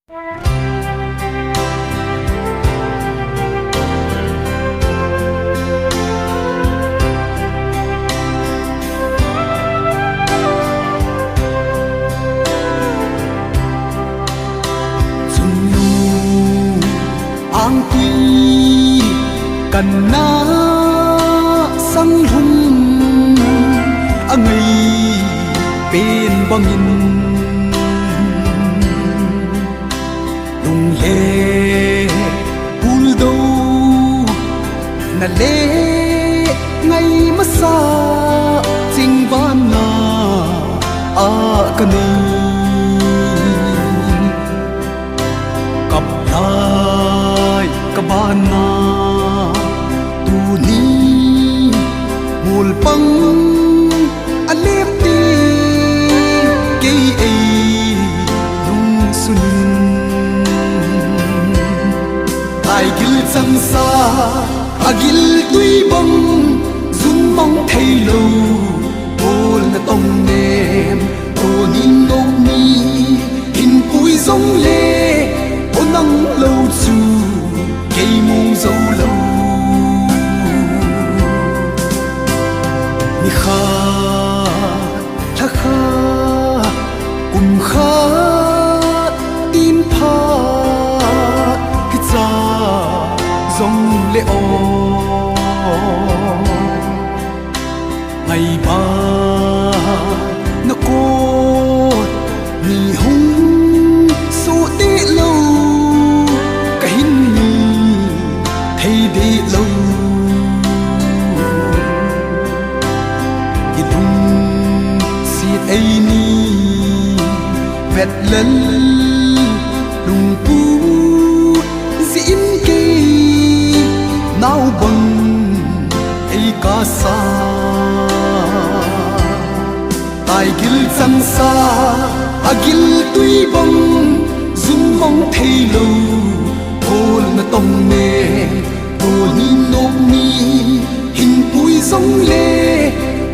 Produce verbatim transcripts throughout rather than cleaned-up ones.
Chungnung angtui kanna sanglhum angai pen bangin, lung le puldo na le ngai masa chingvana a ka nei. Kap lai ka bana tuni mul pang a lep ti kei ei lungsun in. Ai gil changsa a gil tui bang zun mong thei lo bol na tong nem. Tunin nok ni hin pui zong le o nang lo chu kei mong zo lo. Ni kha thla kha kum kha tin pha kicha zong le o. Ngai ba na ko ni hung su ti lo ka hin ni thei di lo. I lungsiat ei ni vet lel lungput zin kei nau bang ei ka sa. Ai gil changsa a gil tui bang zun mong thei lo bol na tong ne. Tunin nok ni hin pui zong le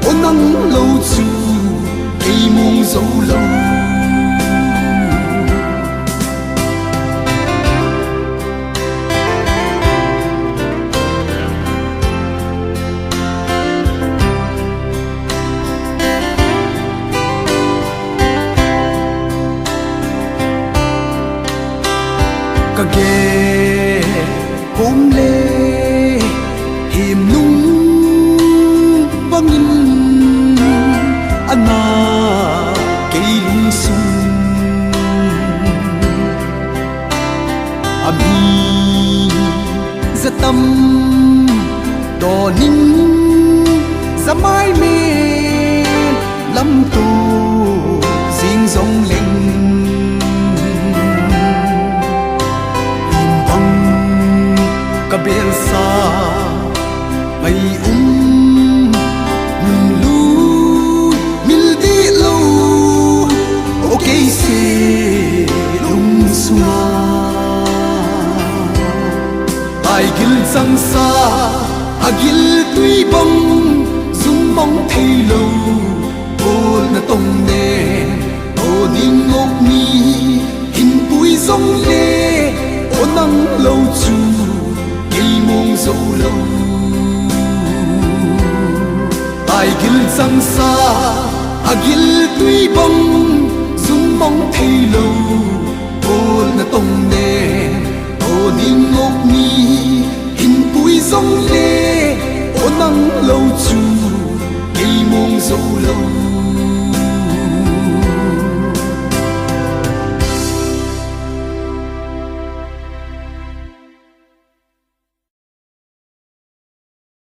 o nang lo chu kei mong zo lo. Ka ge pom le him nung bangin ana kei lungsun. A mi zatam donin zamai men lam tu zing zong leng. Lim bang ka bel sa mai um nun lu mil di lo. O kei se lungsunga ai gil changsa a gil tui bang zun mong thei lo bol na tong ne. Tunin nok ni hin pui zong le o nang lo chu kei mong zo lo. Ai gil changsa a gil tui bang zun mong thei lo bol na tong ne. Tunin nok ni hin pui zong le o nang lo chu kei mong zo lo.